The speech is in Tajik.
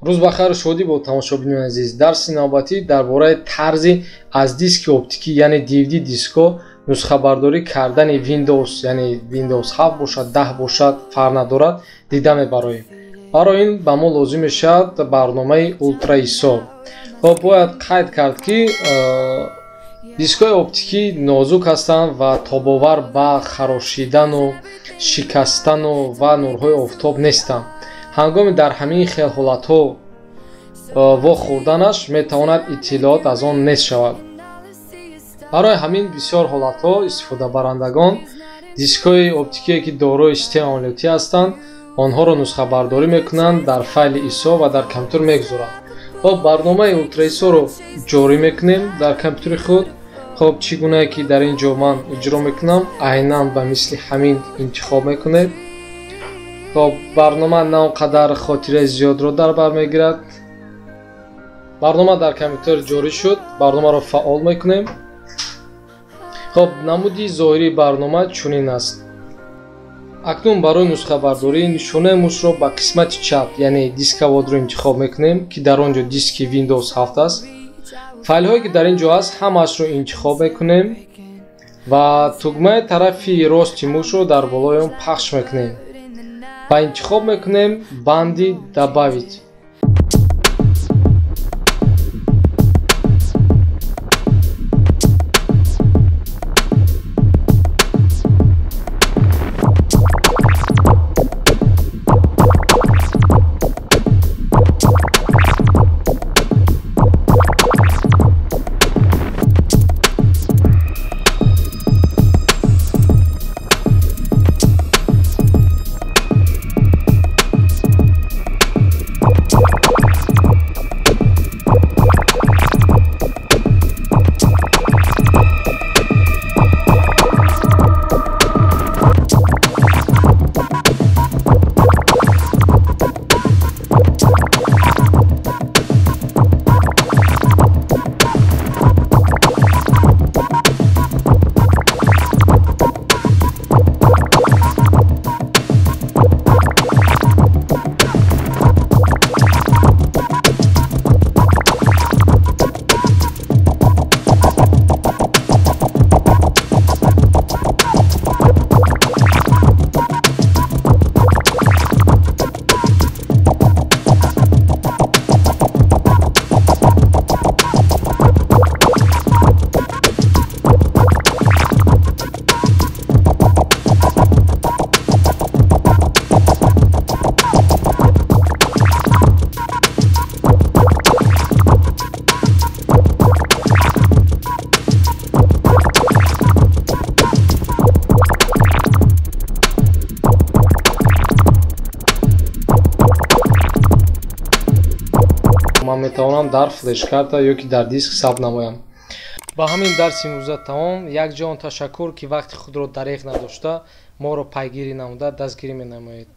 Рӯз ба хайру шодӣ бо тамошобинони азиз. Дарси навбатӣ дар бораи тарзи аз диски оптикӣ, яъне DVD дискҳо нусхабардорӣ кардани Windows, яъне Windows 7 бошад, 10 бошад, фарқ надорад, дида мебароем. Барои ин ба мо лозим мешавад барномаи Ultra ISO. Хоб, бояд қайд кард, ки дискҳои оптикӣ нозук ҳастанд ва тобовар ба харошидану шикастану ва нурҳои офтоб нестанд. Ҳангоми дар ҳамин хел ҳолатҳо вохӯрданаш метавонад иттилоот аз он нест шавад. Барои ҳамин бисёр ҳолатҳо истифодабарандагон дискҳои оптикие, ки дорои системаи амалиётӣ ҳастанд, онҳоро нусхабардорӣ мекунанд, дар файли ISO ва дар компютер мегузоранд. Хоб, барномаи Ultra ISO-ро ҷорӣ мекунем дар компютери худ. Хоб, чӣ гунае ки дар ин ҷо ман иҷро мекунам, айнан ба мисли ҳамин интихоб мекунед. Хоб, барнома на он қадар хотираи зиёдро дар бар мегирад. Барнома дар компютер ҷорӣ шуд, барномаро фаъол мекунем. Хоб, намуди зоҳирии барнома чунин аст. Акнун барои нусхабардорӣ нишонаи мушро ба қисмати чап, яъне дисководро интихоб мекунем, ки дар он ҷо диски Windows 7 аст. Файлҳое, ки дар ин ҷо аст, ҳамаашро интихоб мекунем ва тугмаи тарафи рости мушро дар болои он пахш мекунем ва интихоб мекунем банди «Добавить». Ман метавонам дар флешкарта ё ки дар диск сабт намоям. Ба ҳамин дарси имрӯза тамом. Якҷоон ташаккур, ки вақти худро дареғ надошта, моро пайгирӣ намуда, дастгирӣ менамоед.